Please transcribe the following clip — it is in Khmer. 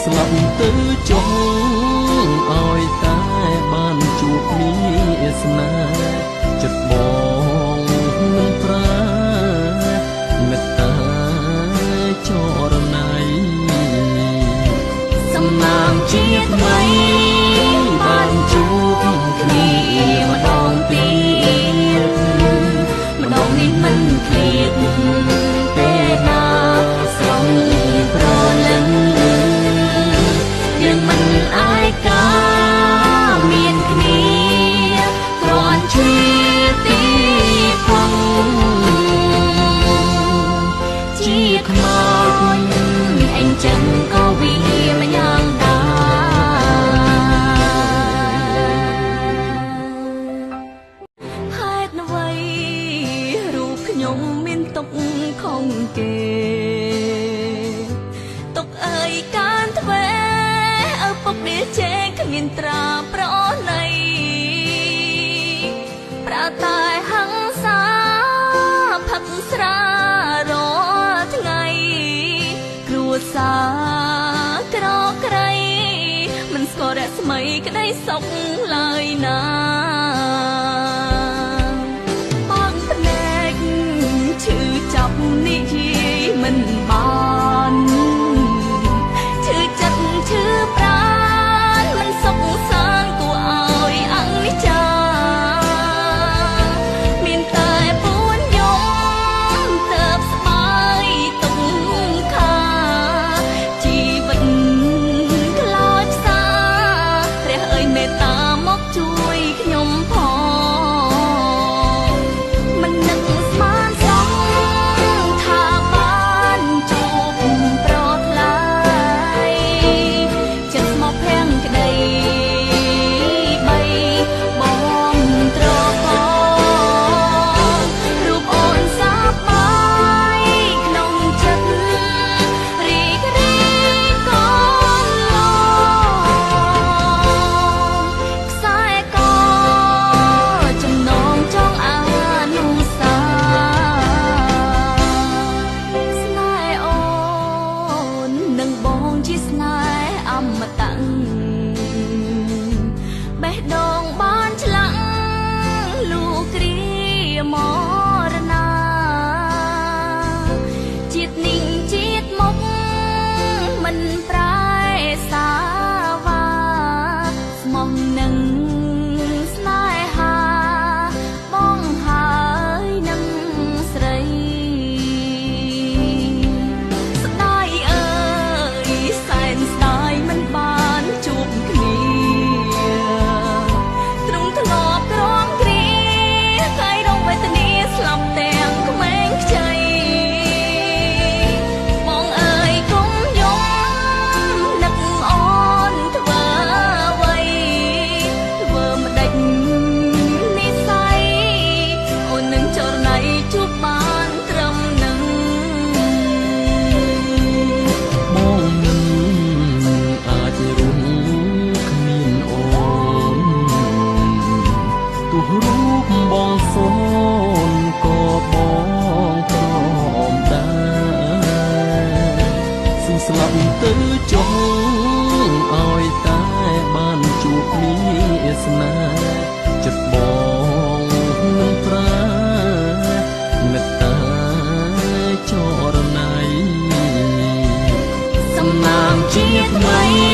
ស្លាប់ទៅចុះឲ្យតែបានជួបគ្នាស្នេហ៍ចិត្តបងនឹងប្រាមេត្តាចរណៃ សំណាងជាថ្មីបានជួបគ្នាម្ដងទៀតម្ដងនេះមិនឃ្លាតទេណាស្រង់ប្រលឹងយើងមិនអាចកាមានគ្នាគ្រាន់ឈឺទីផងជាខ្មោចអញចឹងក៏វាមិនយ៉ាងដែរហេតុអ្វីរូបខ្ញុំមានទុកខំគេទុកអើយកានទ្វេឪពុកដេជេគ្មានត្រាប្រណីប្រើតែហង្សាផឹកស្រារាល់ថ្ងៃគ្រួសារក្រក្រៃមិនស្គាល់រស្មីក្តីសុខឡើយណាបងភ្នែកឈឺចាប់និយាយមិនបានឈឺចិត្តឈឺប្រាណមិនសុខសាន្តគួរឲ្យអនិច្ចាមានតែពួនយំទៅស្បាយទុកខាជីវិតខ្លោចផ្សាព្រះអើយមេត្តាមកជួយខ្ញុំផងមិននឹកស្មានសោះថាបានជួបប្រថ្លៃចិត្តស្មោះភាំងក្តីបីបងត្រករូបអូនសាបបាយក្នុងចិត្តរីករាយកនឡងខ្សែកចំណងចងអនុសាស្នេហ៍អូននឹងបងជាស្នេហ៍អមតៈបេះដូងបានឆ្លាក់លូគ្រាមរណាជាតិនេះជាតិមុខមិនប្រែសាវ៉ាស្មោះនឹងស្នេហាបងហើយនឹងស្រីស្ដាយអើយសែនស្ដាយមិនបានជួបគ្នាទ្រង់ធ្លាប់ក្រំគ្រាកាយរងវេទនាស្លាប់ទាំងក្មេងខ្ចីបងអើយកុំយំនឹកអូនធ្វើអ្វីធ្វើម្ដេចនិស័យអូននឹងចរណៃជួបបានត្រឹមនឹង បងមិនអាចរួមគ្មានអូនទោះរូបបងសូនក៏បងព្រមដែរស៊ូស្លាប់ទៅចុះឲ្យតែបានជួបគ្នាស្នេហ៍ចិត្តបងនឹងប្រាមេត្តាចរណៃ សំណាងជាថ្មី